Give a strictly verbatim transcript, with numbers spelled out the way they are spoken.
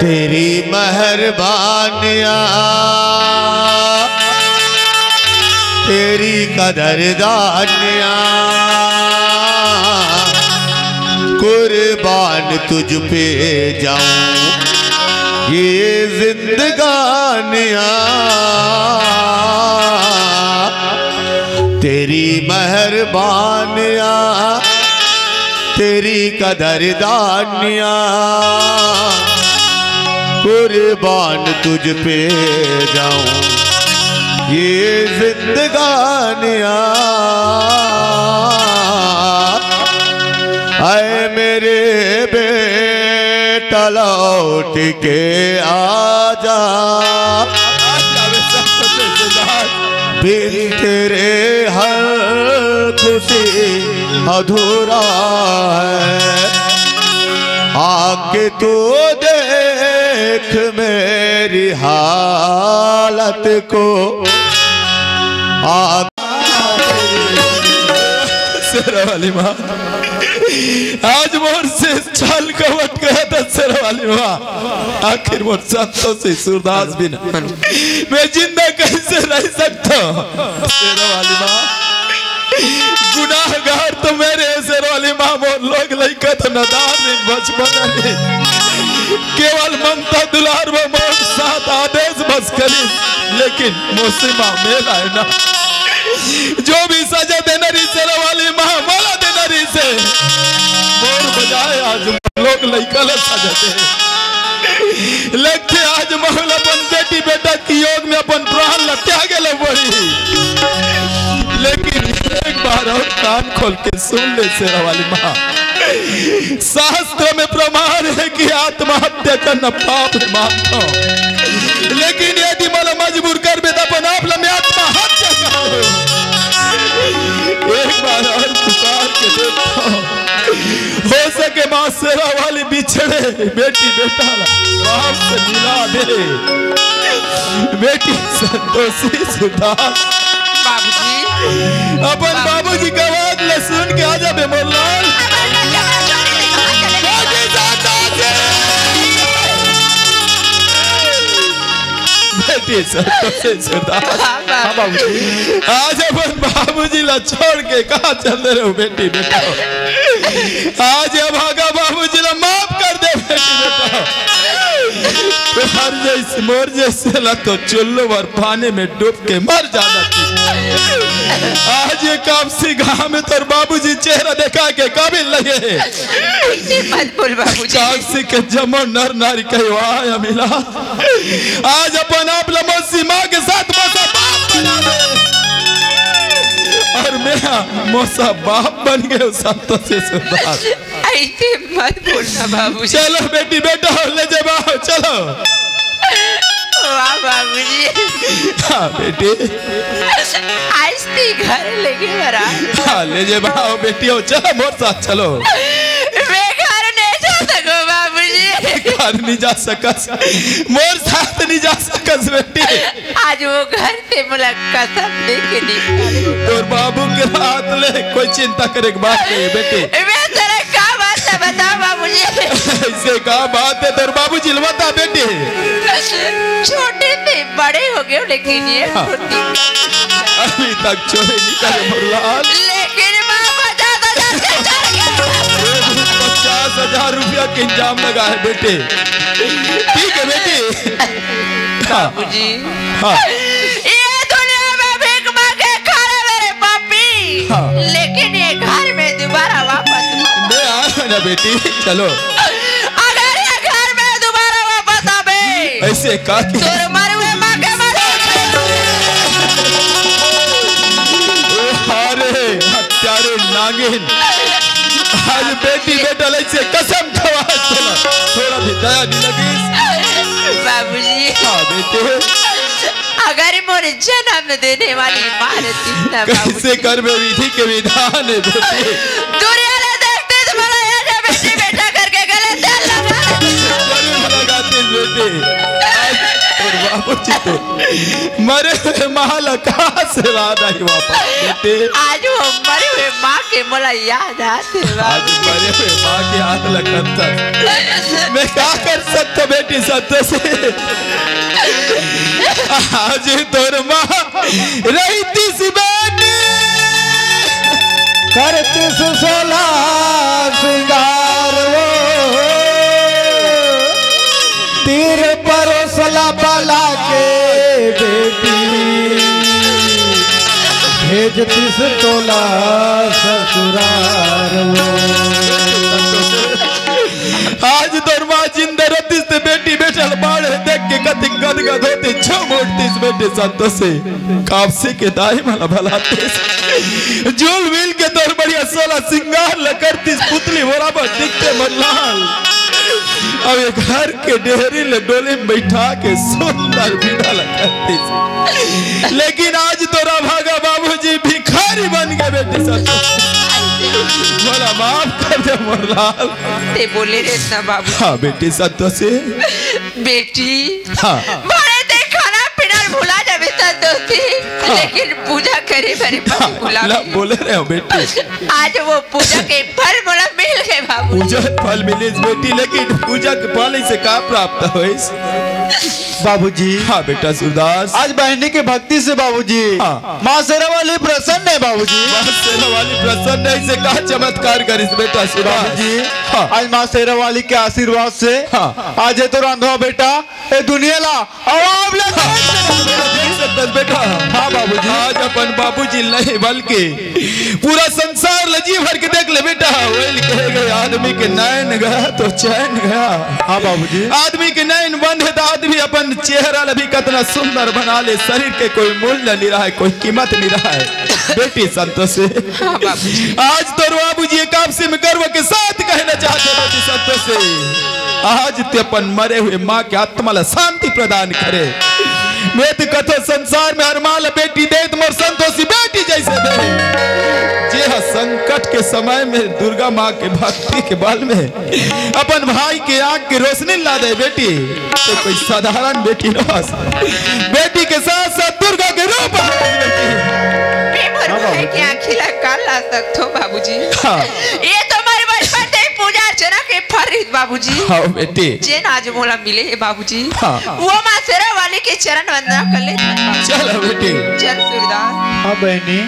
तेरी मेहरबानियाँ, तेरी कदरदानियाँ, कुर्बान तुझ पे जाऊं ये जिंदगानियाँ। तेरी मेहरबानियाँ, तेरी कदरदानियाँ, कुर्बान तुझ पे जाऊं ये जिंदगानियाँ। ऐ मेरे बेटा, लौट के आजा, बिन तेरे हर खुशी अधूरा है। आके तू देख मेरी हालत को। आ शेरा वाली माँ, आज मोर से छल कपट गया था शेरा वाली माँ। आखिर मोर संतोषी सूरदास बिना मैं जिंदा कैसे रह सकता हूँ? शेरा वाली माँ, गुनाहगार तो मैं रे शेरा वाली माँ, मोर लोग लइका तो नादान रे, बचपन रे। केवल ममता दुलार में मोर साथ आदेश बस करी, लेकिन मोसी माँ मेला है ना, जो भी सजा देना रही शेरा वाली माँ, मोला देना रही से। मोर बजाय आज लोग लइका ला सजा दे। लगथे आज मोला अपन बेटी बेटा के योग में अपन प्राण ला त्यागे ला पड़ी। लेकिन एक बार और कान खोल के सुन ले शेरा वाली माँ, शास्त्र में प्रमाण है कि आत्महत्या करना पाप है, मानता हूँ। लेकिन यदि मोला मजबूर करबे त अपन आप ला मैं आत्महत्या कर लूँ। एक बार और पुकार के देखता हूँ, हो सके माँ शेरा वाली बिछड़े बेटी बेटा ला बाप से मिला दे। बेटी संतोषी सुधा, बाबूजी। अपन बाबूजी के आवाज ला सुन के आ जाबे मोर लाल। बेटी संतोषी सुधा, हाँ, बाबूजी। आज अपन बाबूजी ला छोड़ के कहाँ चल रहे हो बेटी बेटा? आज ये भागा बाबूजी ला माफ कर दे बेटी बेटा। हर जैसे मोर जैसे ला तो चुल्लू और पानी में डूब के मर जाना थी। आज ये कापसी गांव में तोर बाबूजी चेहरा देखा के काबिल लगे। ऐसे मत बोल बाबूजी। कापसी के जमो नर नारी कहे वाह अमिला। आज अपन आप ला मोसी माँ के साथ मोसा बाप बना दे। और मैं मोसा बाप बन गए संतोषी सुधा। ऐसे मत बोलना बाबूजी। चलो बेटी बेटा, ले जाबा, चलो। वाह बाबूजी। हाँ बेटी। आज ती घर लेके भरा। हाँ ले जाबा बेटी हो, चलो मोर साथ चलो। मैं घर नहीं जा सकूँ बाबूजी। घर नहीं जा सकस, मोर साथ नहीं जा सकस बेटी। आज वो घर ते मोला कसम दे के निकाल। तोर बाबू के हाथ ले कोई चिंता करे के बात नहीं है बेटी। मैं तेरा का बात है बता बाबूजी। ऐसे का बात है तोर बाबूजी ल बता बेटी। छोटे थे बड़े हो गए लेकिन ये हाँ। छोटी। अभी तक चोरी नहीं करे मोर लाल। लेकिन माँ बचा तो जाते चल गए। पचास हजार रुपया के इंजाम लगा है बेटे। ठीक है बेटी। हाँ। बाबूजी। हाँ। ये दुनिया में भीख मांगे खा रहे मेरे पापी। हाँ। लेकिन ये घर में दोबारा वापस मत। मैं आ रहा ना बेटी, चलो। अगर ये घर में दोबारा वापस आवे, ऐसे का कि तोर मरुए माँ के मर। अरे हत्यारे नागिन, आज बेटी बेटा ले से कसम खवा, चला। थोड़ा भी दया नहीं लगी। बाबूजी। हाँ बेटे। अगर मोर जन्म देने वाली माँ रहती ना कैसे बाबूजी। कर में विधि के विधान है बेटे। दुनिया ने देखते तुम्हारा ऐसा बेटी बेटा करके गले तेल लगा। जरूर लगाते बेटे। आज तोर बाप बाबूजी तो मरे हुए माँ ला कहाँ से याद आही वापस बेटे? आज वो मरे हुए माँ के मोला याद आथे आज बाबू। मरे हुए माँ के याद लगता। मैं क्या कर सकता बेटी सत्य से? आज तोर माँ रहितिस बेटी। करतिस सोला सिंगार वो, तीर परोसला बला के बेटी, भेजतिस तोला ससुरार वो। आज तोर माँ जिंदा रहतिस ते बेटी बेटल बाढ़े देख के कति गदगद होतिस, झूम उठतिस बेटी संतोषी। कापसी के दाई मन ला बलातिस, जुल मिल के तोर बढ़िया सोला सिंगार ला करतिस, पुतली बराबर दिखते मन लाल। अब ये घर के डेहरी ले डोली में बैठा के सुंदर बिदा ला करतिस। लेकिन आज तोर अभागा बाबूजी भिखारी बन गे बेटी संतोषी। मोला माफ कर दे मोर लाल। ते बोले रे ना बाबू। हाँ बेटी संतोषी। बेटी, हाँ। भले ते खाना पीना भुला जाबे संतोषी, हाँ। लेकिन पूजा करे भरे हाँ, भुला ला, बोले रहे हो बेटी। आज वो पूजा के फल मोला मिल गए बाबू। पूजा के फल मिलिस बेटी, लेकिन पूजा के फल से का प्राप्त होइस? बाबूजी। हाँ बेटा सूरदास। आज बहनी के भक्ति से बाबूजी, हाँ। माँ शेरा वाली प्रसन्न है बाबूजी। माँ शेरा वाली प्रसन्न है, इसे का चमत्कार करिस बेटा सूरदास? बाबूजी, हाँ। आज माँ शेरा वाली के आशीर्वाद से हाँ। आज ये तो रांधवा बेटा ए दुनिया ला अउ आप ले देख सकत बेटा। हाँ बाबूजी। आज अपन बाबूजी नहीं बल्कि पूरा संसार ला जी भर के देख ले बेटा। वही कहे गए आदमी के नैन गया तो चैन गया। हाँ बाबूजी। आदमी के नैन बंद है तो आदमी अपन चेहरा ला भी कितना सुंदर बना ले, शरीर के कोई मूल्य नहीं रहा है, कोई कीमत नहीं रहा है। बेटी संतोषी, हाँ बाबूजी। आज तोर बाबूजी एक आपसी में गर्व के साथ कहना चाहते हैं बेटी संतोषी, आज ते अपन मरे हुए माँ के आत्मा ला शांति प्रदान करे। मैं तो कथो संसार में हर माँ ला बेटी दे तो मोर संतोषी बेटी जैसे दे। जे हा संकट के समय में दुर्गा माँ के भक्ति के बल में अपन भाई के आंख के रोशनी ला दे बेटी, तो कोई साधारण बेटी ना। बेटी के साथ साथ दुर्गा के रूप है बेटी। मैं मोर भाई के आंखी ला काल ला सकथो बाबूजी। हाँ। ये तो मोर बचपन से पूजा अर्चना के फल रहिस बाबूजी। हाँ बेटी। जेन आज मोला मिले हे बाबूजी। हाँ। वो माँ शेरा वाली के चरण वंदना कर ले। चलो बेटी। चल सूरदास। हाँ बहनी।